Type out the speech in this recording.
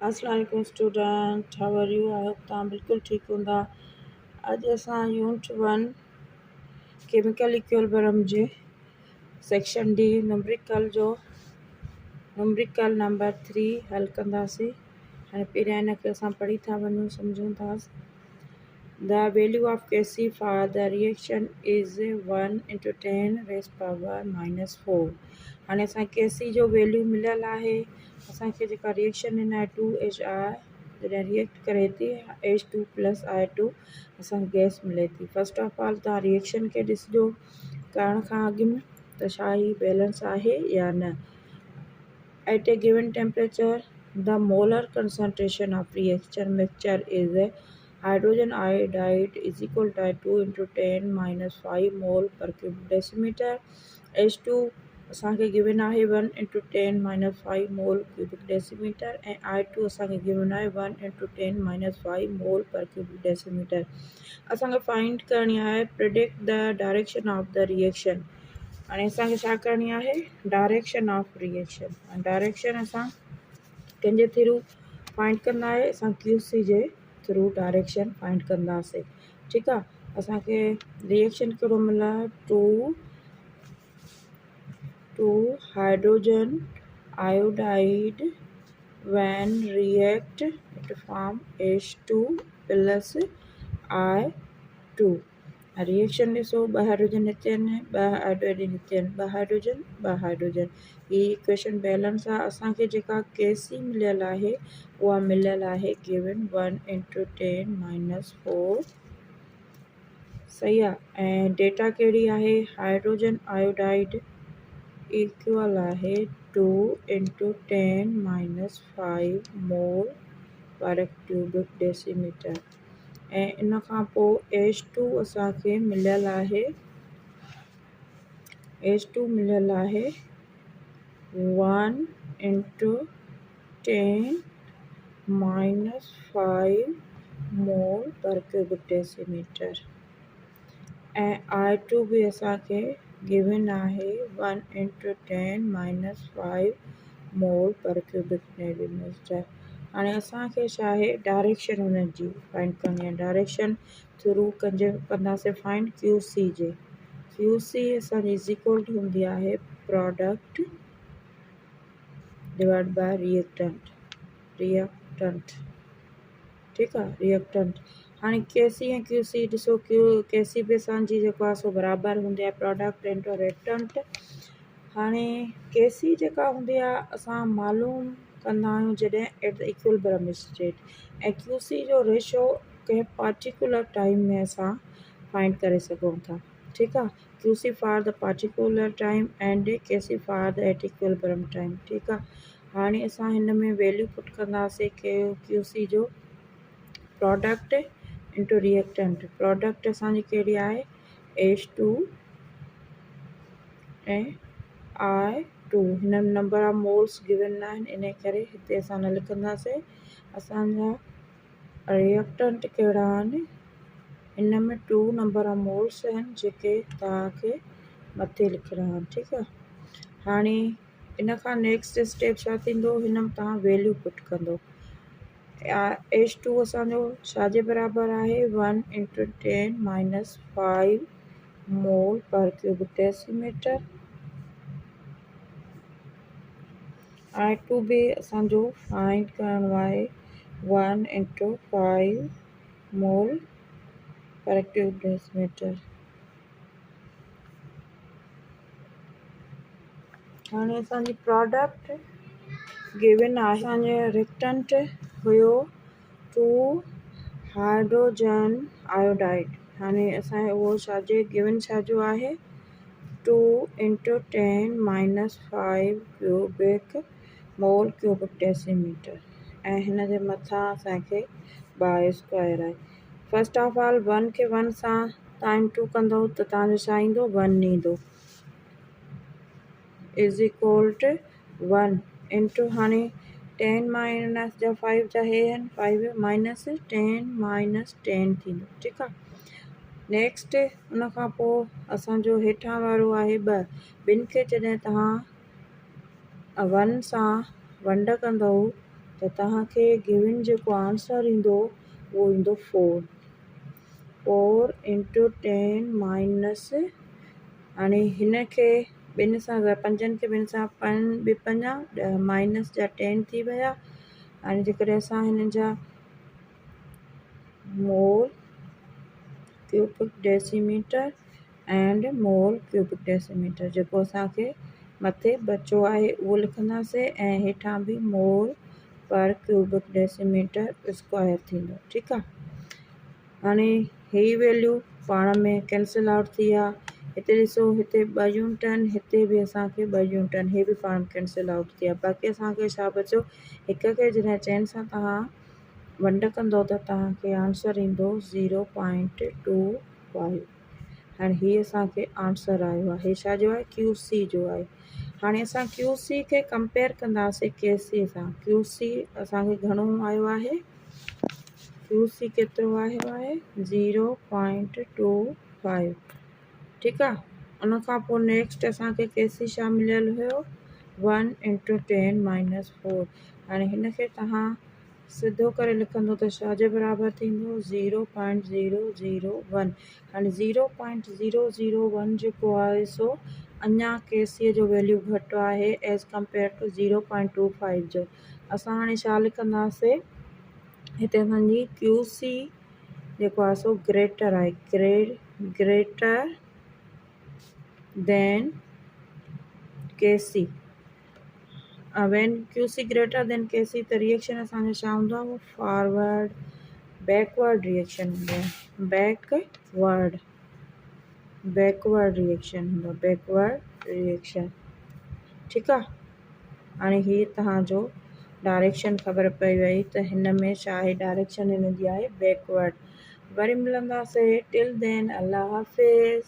السلام عليڪم student how are you I hope توهان بلڪل ٺيڪ هوندا اڄ اسان يونٽ ون ڪيميڪل ايڪولبرم جي سيڪشن ڊي نمبريڪل جو نمبريڪل نمبر ٿري حل ڪنداسين. هاڻي پهريان هن کي اسان پڙهي ٿا وڃون سمجهون ٿا. The value of K C for the reaction is one into ten raise power minus four. هاڻي اسان ڪي سي جو ويليو مليل آهي اسان کي جيڪا ريئيڪشن ڏنا آهي ٽو ايڇ I جڏهن ريئيڪٽ ڪري ٿي H two plus I two اسان کي گيس ملي ٿي. فرسٽ آف آل توهان ريئيڪشن کي ڏسجو ڪرڻ کان اڳ ۾ ته ڇا هي بيلنس آهي يا نه. At a given temperature, the molar concentration of reaction mixture is hydrogen iodide is equal to 2 into 10 minus 5 mole per cubic decimeter. H2 اسان کي given آهي 1 into 10 minus 5 mole cubic decimeter ۽ I2 اسان کي given آهي 1 into 10 minus 5 mole per cubic decimeter. اسان کي find ڪرڻي آهي predict the direction of the reaction. هاڻي اسان کي ڇا ڪرڻي آهي ڊائريڪشن آف ريئيڪشن ڊائريڪشن اسان ڪنهن جي ٿرو فائنڊ ڪندا آهي اسان ڪيو سي جي ٿرو ڊائريڪشن فائنڊ ڪنداسي ٺيڪ آهي اسان کي ريئيڪشن ڪهڙو مليو آهي two two hydrogen iodide when react it form H two plus I two. Reaction ڏسو ٻه هائڊروجن هتي آهن ٻه هائڊروجن هتي آهن ٻه هائڊروجن ٻه هائڊروجن هي ايڪويشن بيلنس آهي اسان کي جيڪا ڪي سي مليل آهي اها مليل آهي given one into ten minus four صحيح آهي ۽ ڊيٽا ڪهڙي آهي هائڊروجن آيوڊائيڊ ايڪول آهي two into ten minus five mole per cubic decimeter ۽ ان کان پوء ايڇ ٽو اسان کي مليل آهي ايڇ ٽو مليل آهي one into ten minus five mole per cubic decimeter ۽ I two به اسان کي گيون آهي one into ten minus five mole per cubic decimeter. هاڻي اسان کي ڇا آهي ڊائريڪشن انهن جي فائنڊ ڪرڻي آهي ڊائريڪشن ٿرو ڪنجي ڪنداسين فائنڊ ڪيو سي جي ڪيو سي اسان جي از ايڪول ٽو هوندي آهي product divide by reactant reactant ٺيڪ آ ريئڪٽنٽ هاڻي ڪي سي ۽ ڪيو سي ڏسو ڪيو ڪي سي به اسان جي جيڪو آ سو برابر هوندي آ پراڊڪٽ انٽو ريئڪٽنٽ هاڻي ڪي سي جيڪا هوندي آ اسان معلوم ڪندا آهيون جڏهن at the equilibrium state ۽ Q C جو ريشو ڪنهن پارٽيڪولر ٽائيم ۾ اسان فائنڊ ڪري سگهون ٿا ٺيڪ آ Q C for the particular time and K C for the at equilibrium time ٺيڪ آ هاڻي اسان هن ۾ ويليو پٽ ڪنداسين ڪيو سي جو پراڊڪٽ انٽو ريئڪٽنٽ پراڊڪٽ اسان جي ڪهڙي آهي ايڇ ٽو ۽ I two هن ۾ نمبر آف مولس گيون نه آهن ان ڪري هتي اسان نه لکنداسين اسان جا ريئڪٽنٽ ڪهڙا آهن هن ۾ ٽو نمبر آف مولس آهن جيڪي توهان کي مٿي لکڻا آهن ٺيڪ آهي هاڻي ان کان نيڪسٽ اسٽيپ ڇا ٿيندو هن ۾ توهان ويليو پٽ ڪندو ايڇ ٽو اسان جو ڇا جي برابر آهي one into ten minus five mole per cubic decimeter I two به اسان جو فائنڊ ڪرڻو آهي one into five mole per cubic decimeter. هاڻي اسان جي پراڊڪٽ گيون آهي. اسان جو ريڪٽنٽ هيو ٽو هائڊروجن آيوڊائيڊ هاڻي اسان کي اهو ڇا جي گيون ڇا جو آهي two into ten minus five cubic mole cubic decimeter ۽ هن جي مٿان اسان کي باء اسڪوائر آهي. فرسٽ آف آل ون کي ون سان تان انٽو ڪندو ته تان جو ڇا ايندو ون ايندو is equal to one into هاڻي ٽين مائنس جا فائيو جا هي آهن فائيو مائنس ٽين مائنس ٽين ٿيندو ٺيڪ آهي نيڪسٽ ان کان پوء اسانجو هيٺان وارو آهي ٻه ٻن کي جڏهن توهان ون سان ونڊ ڪندو ته توهان کي گيون جيڪو آنسر ايندو اهو ايندو 4 4 انٽو 10 مائنس هاڻي هن کي ٻن سان پنجن کي ٻن سان ٻه پنجا ڏهه مائنس جا 10 ٿي ويا. هاڻي جيڪڏهن اسان هن جا mole cubic decimetre and mole cubic decimetre جيڪو اسانکي مٿي بچو آهي اهو لکنداسين ۽ هيٺان به مول پر ڪيوبڪ ڊيسيميٽر اسڪوائر ٿيندو. ٺيڪ آهي، هاڻي هي ويليو پاڻ ۾ ڪينسل آئوٽ ٿي ويا. هتي ڏسو هتي ٻه يونٽ آهن، هتي به اسانکي ٻه يونٽ آهن، هي به پاڻ ۾ ڪينسل آئوٽ ٿي ويا. باقي اسانکي ڇا بچيو؟ هڪ کي جڏهن چئن سان توهان ونڊ ڪندو ته توهان کي آنسر ايندو 0.25. هاڻي هي اسان کي آنسر آيو آهي، هي ڇا جو آهي؟ ڪيو سي جو آهي. هاڻي اسان ڪيو سي کي ڪمپيئر ڪنداسين ڪي سي سان. ڪيو سي اسان کي گهڻو آيو آهي؟ ڪيو سي ڪيترو آيو آهي؟ 0.25. ٺيڪ آ، ان کان پوء نيڪسٽ اسان کي ڪي سي ڇا مليل هيو؟ 1 انٽو 10 مائنس 4. هاڻي هن کي توهان سڌو ڪري لکندو ته ڇا جي برابر ٿيندو؟ 0.001. هاڻي 0.001 جيڪو آهي سو اڃا ڪي سي جو ويليو گهٽ آهي ايز ڪمپيئر ٽو 0.25 جو. اسان هاڻي ڇا لکنداسي؟ هتي اسان جي ڪيو سي جيڪو آهي سو گريٽر آهي، greater than K C. When Q C greater than K C ته ريئيڪشن اسان جو ڇا هوندو آهي؟ اهو فارورڊ بيڪورڊ ريئيڪشن هوندو آهي، بيڪورڊ بيڪورڊ ريئيڪشن هوندو آهي، بيڪورڊ ريئيڪشن. ٺيڪ آهي، هاڻي هي توهان جو ڊائريڪشن خبر پئي وئي ته هن ۾ ڇا آهي؟ ڊائريڪشن هن جي آهي بيڪورڊ. وري ملنداسي، ٽل دين الله حافظ.